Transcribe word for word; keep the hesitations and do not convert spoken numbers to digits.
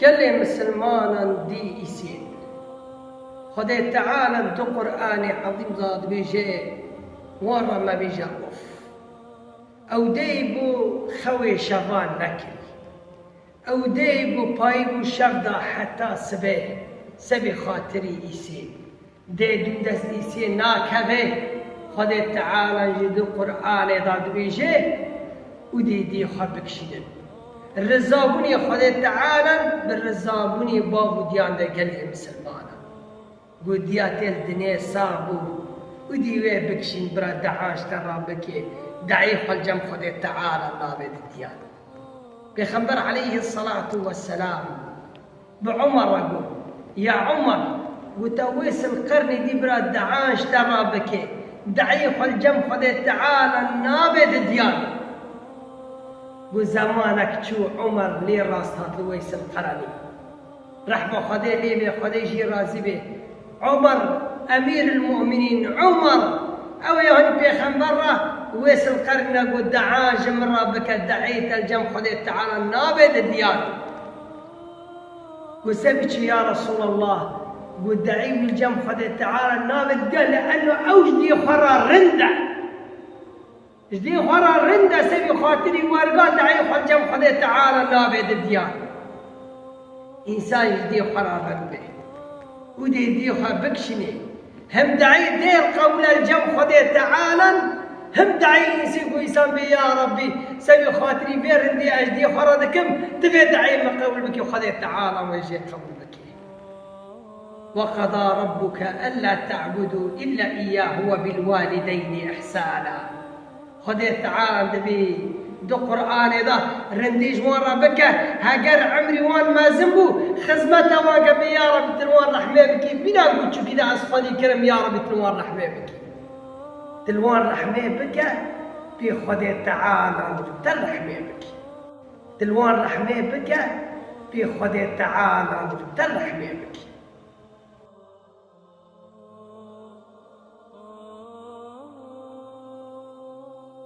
Gelê misilmanan dî Îsên. Xwedê Teala di Qur'anê Ezîm de dibêje, wan re mebêje of. Ew dey bû xewê şevan nekirî. Ew dey bû payî bû şev da heta sibê, sebî xatirî Îsên. Dê dû dest Îsê nakeve, Xwedê Teala jî di Qur'anê de dibêje, û dî dî xwe bikişînin. Rizabûnê Xwedê Teala bi rizabûnê bav û diyan de gelê misilmanan. Got diya te li dinê sax bû, û dî wê bikişîn bira de'an ji te re bike, de'ê xwe li cem Xwedê Teala navê di diyan. Pêxember aleyhisselatu vesselam bi Umar re got, ya Umar, got te Wêsil Qernî dî bira de'an ji te re bike, de'ê xwe li cem Xwedê Teala nabe di diyan. Got zemanek çû Umar lê rast hat li Wêsil Qernî. Rehma Xwedê lê be, Xwedê jî razî be. Umar, Emîrul Mu'minîn, Umar, ew ê hanî pêxember re Wêsil Qernî re got, de'an ji min re bike, de'ê te li cem Xwedê Teala nabe di diyan. Got, se biçim ya Resûlallah? Got, de'ê wî li cem Xwedê Teala nabe di diyan, li eno ew ji dî xwe re rind e. Ji dî xwe re rind e, sebî xatirî werga de'ê xwe li cem Xwedê Teala nabe di diyan. Însan ji dî xwe re rind be. Û dê dî xwe bikişînê. Him de'ê dêr qewil e li cem Xwedê Teala, him de'ê însê ku însan bê, ya Rebbî, sebî xatirî vê rindî ez dî xwe re dikim, tu vê de'ê min qewil bikî, Xwedê Teala wê jê qewil bikî. وقضى ربك ألا تعبدوا إلا إياه وبالوالدين إحسانا. Xwedê Teala dibî di Qur'anê de rindî ji wan re bike, heger emrî wan mezin bû, xizmeta wan ke bê, ya Rebbî, tu li wan rehmê bikî, bîna ku çûkî de ez xwedî kirim, ya Rebbî, tu li wan rehmê bikî. Tu li wan rehmê bike, pê Xwedê Teala tu te rehmê bikî. Tu li wan rehmê bike, pê Xwedê Teala tu te rehmê bikî.